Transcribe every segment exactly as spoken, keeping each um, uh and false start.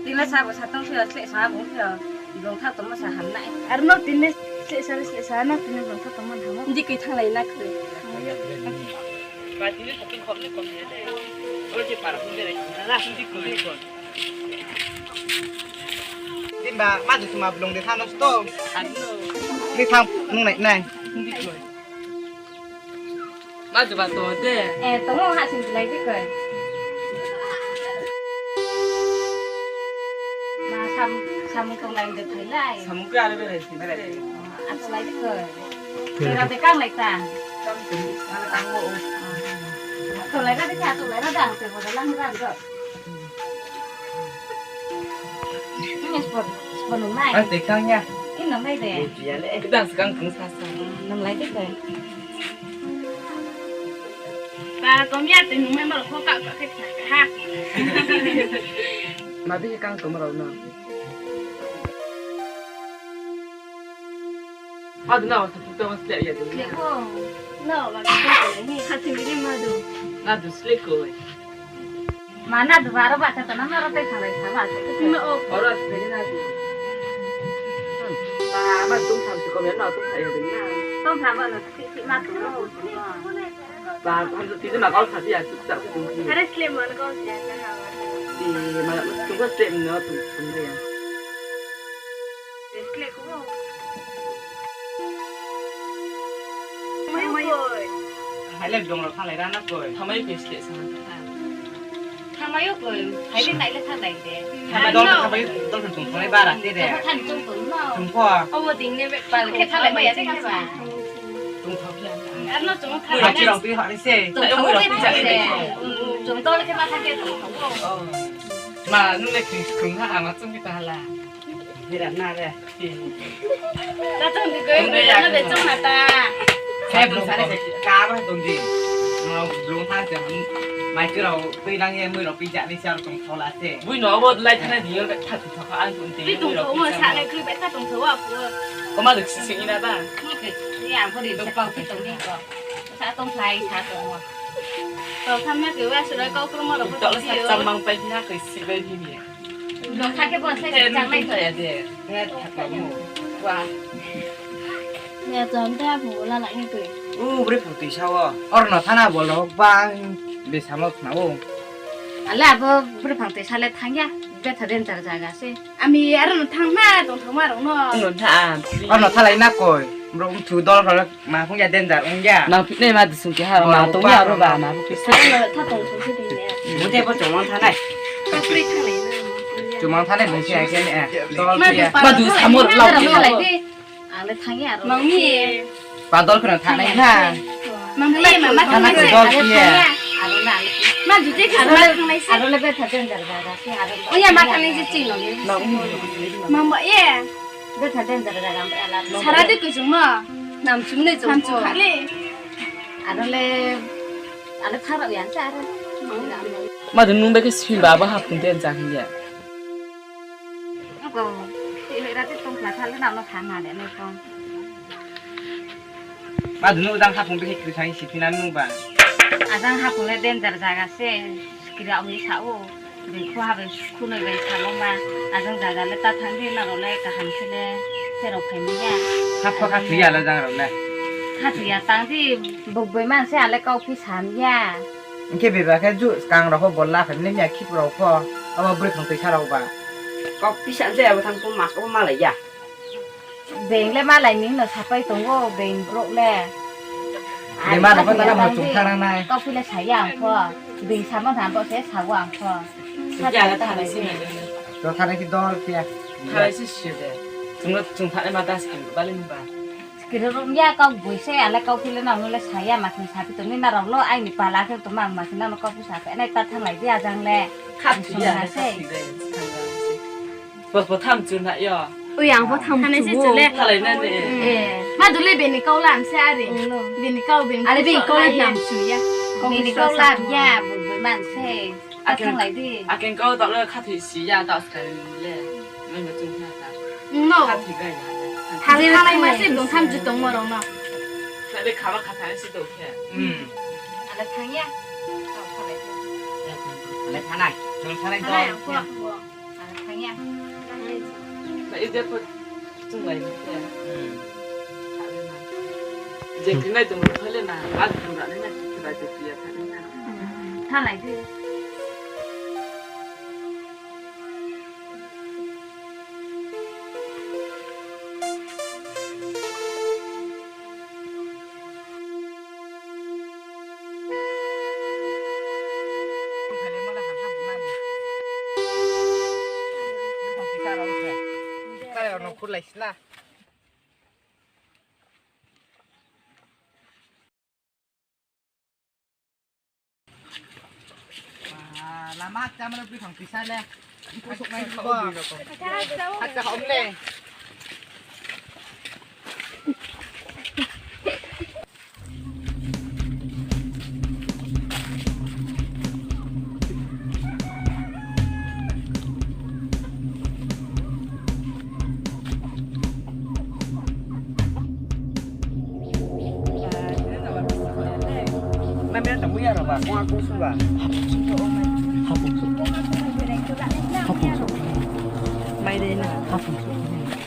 Tini sabo satong phi yo, sleh sa bung phi yo, blung thak tongmo sa ham nai. Aro no tini sleh sa, sleh sa no tini blung thak tongmo ham. Hindi koi thannglai na khe. Ba tini satong khop ni kom ya de. Oro je para hindi re. Hindi koi. Timba, ma je suma blung de thano sto. Ano. Ni thang nung nai nai. Hindi koi. Ma je ba to de. Eh, tong ha sing lai de koi. Ma sam, samung tong lai de thai lai. Samung khe ale berai sing berai. Ah, tong lai de koi. Berai de kang lai ta. Kang tong, ale kang bo. Tong lai na de kha, tong lai na dang, te bo da lang dang do. Ini spot, spot nung nai. Ah, te kang ya. Ini nung nai de. Kita sekarang kung sasa. Nung lai de koi. Ba, kom ya, te nung member ko ka, ka, ka, ha. Ma bi kang tong rao no. Madu na, wa sa pukta wa sleh ya de. Sleh ko. Na, wa sa pukta ni. Khathoi ni madu. Nadu sleh ko. Ma nadu baro ba sa ta na maro te sa lai sa ba. Na o. Oro sleh ni nadu. Ba, ma tung tham si ko me na tung tham ya de na. Tung tham ba no si si ma tung no. Ba, ba, ti ma kau sa ti ya, sa tung ti. Are sleh ma na kau sa ya na. Ti ma, tung ko sleh no tung tung ya. Hai le dong rao thanglai ra na koi. Thamai koi sleh sa. Thamai yo koi. Hai le nai le thanglai de. Thamai dol, thamai dol chung thanglai bara te de. Thamai than chung tong no. Chung pho. Obo ding ne be pal khe thanglai ba ya de khe ba. Chung tho khe. Ar no chung thanglai. Hai chi rong tui ha ni se. Chung tho khe thanglai de. Chung dol khe ma thanglai chung tho. Ma, nung le kri skung ha, ama chung kita hala. Hira na re. Ta chung di koi, na be chung na ta. Sai blung sa re se ka ba tong di. No blung ha se mai khe rao tui nang ye mui rao pija ni se aro tong thola se. Bui no bo lai thana di yo be tha tong tho ang tong di. Tui tong tho mo sa le kri be tha tong tho wa pu. Ko ma duk si sing ina ba. Ni ke ni ang ko di sa pau ki tong ni ko. Sa tong lai sa tong mo. To tham na ke wa su lai kau kru mo ro ko. To sa cham mang pai na ke si bai ni ni. Dong kha khe bo se chang nai to ya de. Wa. Ne chom te aphung la la ni tui. U, bre phu tui sa wo. Or no thana bol rao bang be samo khna o. Ale abo bre phang tui sa le thang ya. Betha danger zaga se. Ami aro no thang na tong thang ma rao no. No tha. Or no thalai na koi. Bro, um thu dol rao. Ma phung ya danger ong ya. Nang phi nai ma disung keha, ma tong ya ro ba, ma phung phi. Sa no tha tong thung si di ne. Bo te bo chumang thanai. Ka pri thanglai na. Chumang thanai bung si ai khe ne. Dol ma ya. Ma du samor lau. Ang le thang ya ro. Mang mi. Ba dol khna thanai na. Mang mi ma ma thang na dol ya. Aro na. Ma du te ma thanglai si. Aro le betha danger ba ba si aro. O ya ma thanglai si ching no. Mang ba ye. Betha danger jaga bai ala. Sara de kuchung mo. Nam chung ne chung kha le. Aro le, ale tharao ya se aro. Ma de nung bai khe sui ba bo haphung danger hing ya. Ako, ti hoi ra te tong khla tha le nam no kha na de ne tong. Ma de nung jang haphung bai khe kri thang si phi na nung ba. Ajang haphung le danger jaga se. Kira wi sa o, bini khuha bai khunoi bai sa loma, ajang jaga le ta thang di, nrao le kaham khe le, se rao phai mai ya. Kha pho kha thoi ya le jang rao le. Kha thoi ya tang di, buk bai man se ale kau phi sam ya. Hing khe beba khe ju skang rao pho bol la khe le miya khip rao pho, abo broi thang tui sa rao ba. Kau phi sam se abo thang pho mas o malai ya. Being le malai ni no sapai tong o, being brouh le. Bemar rao pho tang chung thanng nai. Kau phi le sa ya ang pho. Being samo tha bo se sa o ang pho. Sa ya, thanai si. To thanai si dol phi ya. Thanai si si de. Chung no chung thanai ma das kan bale ni ba. Kiri rum ya kau boi se, ale kau phi le nang no le sa ya, ma khe sa phi tong ni na rao lo, aini pala khe tong ma, ma khe nang no kau phi sa phi nai ta thannglai di ajang le. Kha thoi ya, kha thoi ya. Bo pho tham chu na yo. Oi, ang pho tham chu le. Thalai na ne. Eh. Ma du le bini kau lam se are. Bini kau, bini kau le nam chu ya. Bini kau lam ya, bung bung man se. Akeng, akeng kau tak le kha thoi si ya, tak sekai le. Mai ma chung tha ta. No. Kha thoi ga ya. Thalai ma se bung tham chu tong mo rao no. Thalai kha ma kha thai si tong khe. Hmm. Ale thang ya. Ale thanai. Chung thanai do. Thanai ang pho. Ale thang ya. Ei je pho chunglai ni se. Hmm. Je krinai tong ru thai le na, a tong ra nai na, krai tong ya thai na. Thalai de. Lama chámano bri phang tisa le. Bri phang tisa le.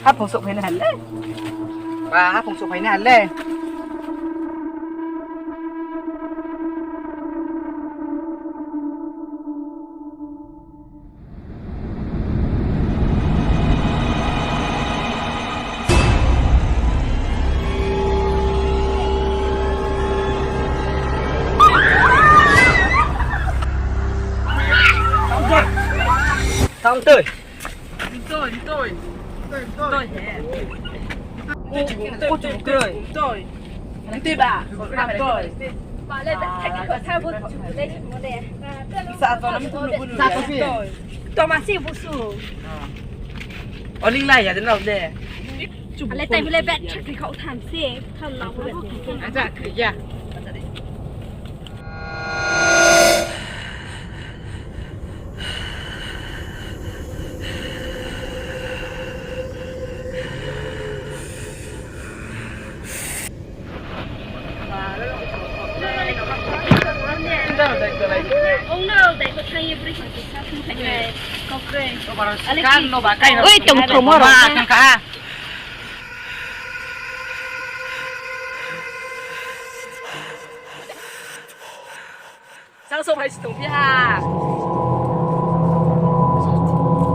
Haphung souhphai nai ha le. Ba, haphung souhphai nai ha le. Tang tui. Tui, tui. Tui he. Tui, tui, tui. Tui ba. Tui. Sa to nam tu lu bu lu. Sa to si. Tui. To ma si bu su. Oling lai ya de nau de. Ale tai bile bet chakri khau tham si. Tham nau bet. Aja kri ya. Oi, tong tong mo ro. Sang so phai si tong phi ha.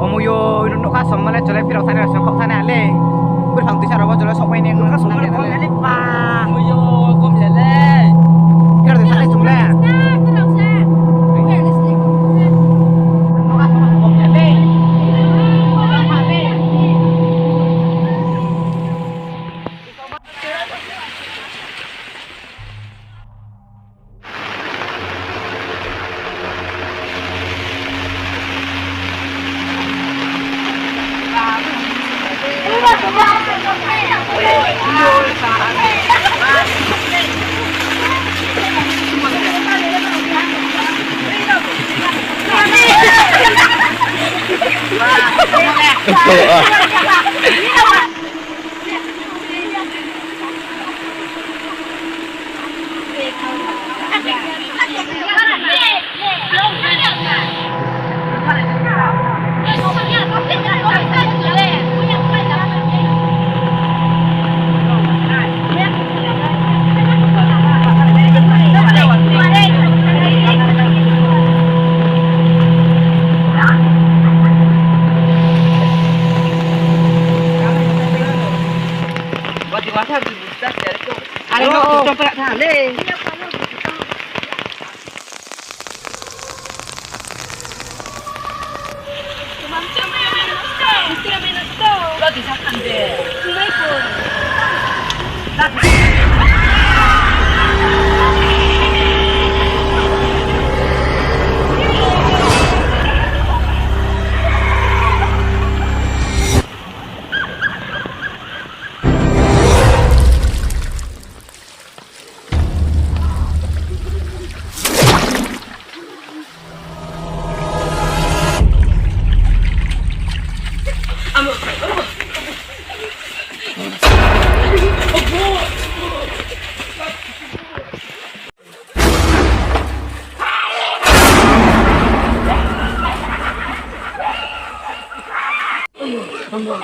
Omo yo, ino nokha som mane chole phi rao thani rao song kok thani ale. Bwrphang tisa rao bo chole sok phai ni nokha som mane thani ale pa. Omo yo, kom ya le. Phi rao thani chung le. Nokha som kom ya le. Are no, tu chong pala tha le. No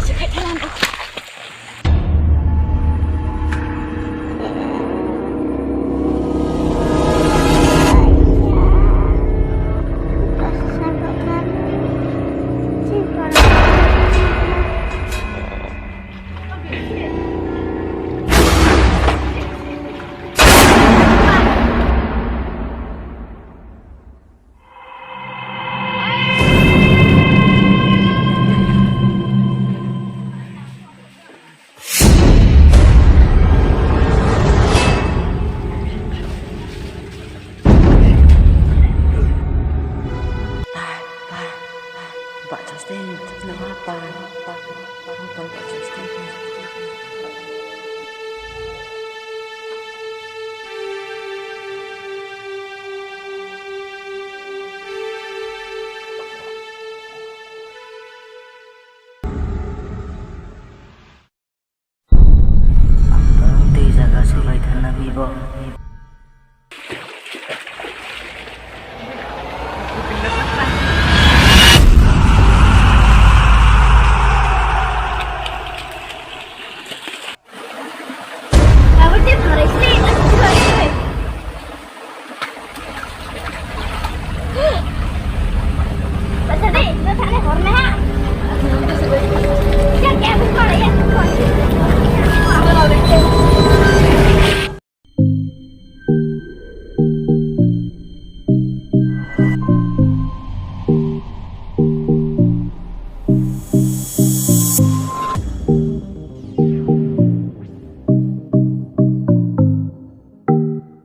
se khai thanng nang.